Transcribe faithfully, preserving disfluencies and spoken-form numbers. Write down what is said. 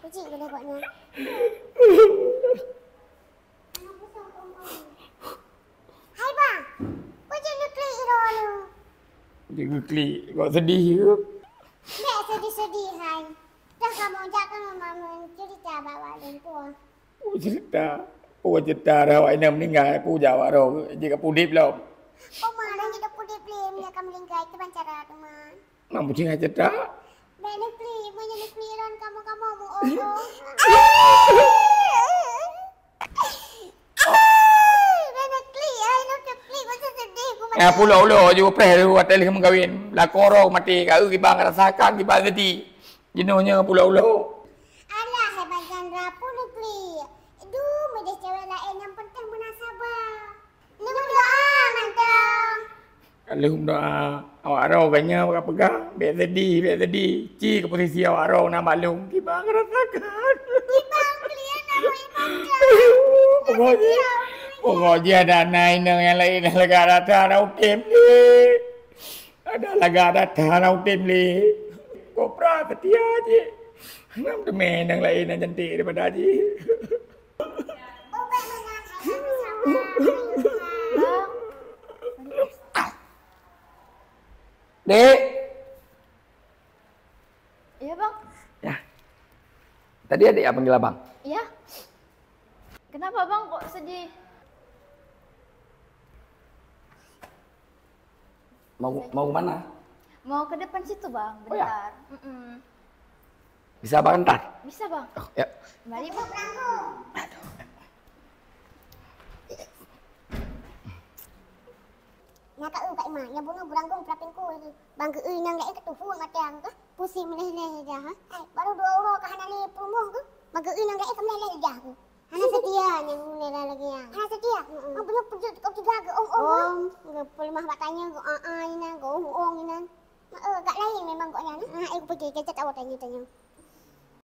Cik keuh gobnyan. Hai bang, peue jeuet neuklik droeneuh? Jeuet neuklik, kok sedih keuh? Bèk sedih-sedih hai. Dah kamoe jak keunoe meuceurita bak awak lôn peue? Oh, cerita. Oh, cerita dah awak inong meuninggai, peue jak awak droe, jeuet ka udép lom. Oh, ma, lôn jeuet udép lé, meunyo ka meuninggai, kiban cara teuma. Mak, bucing aja tak? Bèk neuklik, meunyoe neuklik lôn kamoe-kamoe meu-oh-oh. Bèk neuklik, ai, lôn neuklik, masa sedih ku mati. Eh, pulok ulo ju preh tu, watèe lheuh meukawen. Lakoe roh maté, ka eu kiban rasakan, kiban sedih. Jinoe nyoe pulok ulo. Alah, hebat Chandra, pun neuklik. Du, meudeh cewek laén nyang penting meunasabah. Lôn doa mantong. Lôn doa, awak droe ganya peugah-peugah, bèk sedih, bèk sedih. Ci keu posisi awak droe na maklum, kiban rasakan. Kiban kalian awak iman. Pokok jih, pokok jih ada aneuk inong nyang laén lagak rata na udép lé. Ada lagak rata na udép lé. Kopra setia jih. Nam teumé inong laén nyang cantik daripada jih. Dek. Iya, Bang. Ya. Tadi adik yang panggil abang. Iya. Kenapa, Bang, kok sedih? Mau, mau ke mana? Mau ke depan situ, Bang, oh, ya? Bentar. Mm-mm. Bisa abang antar? Bisa, Bang. Oh, ya. Mari, Bang. Aduh. Nyan ka eu Kak Ima, nyang bunoe beuranggung peurapingku lagi. Bang geu-eu inong laén keu tuphon maté aku kah? Pusing meuleh-leh ija, ha? Hai, barô dua uroe ka hana lé peurumoh keuh. Bang geu-eu inong laén ka meuleh-leh ija keuh. Hana setia nyang meuleh lagi nyan. Hana setia? Heeh. Bang bunoe peujeuet keu tiga geu ong-ong, ha? Ong, geupeuleumah bak tanyoe, geu-a-a inan, geu-ong-ong inan. Heeh, gak laén memang gobnyan, ha? Ha, eh, kupeugah, cacat awak tanyoe-tanyoe.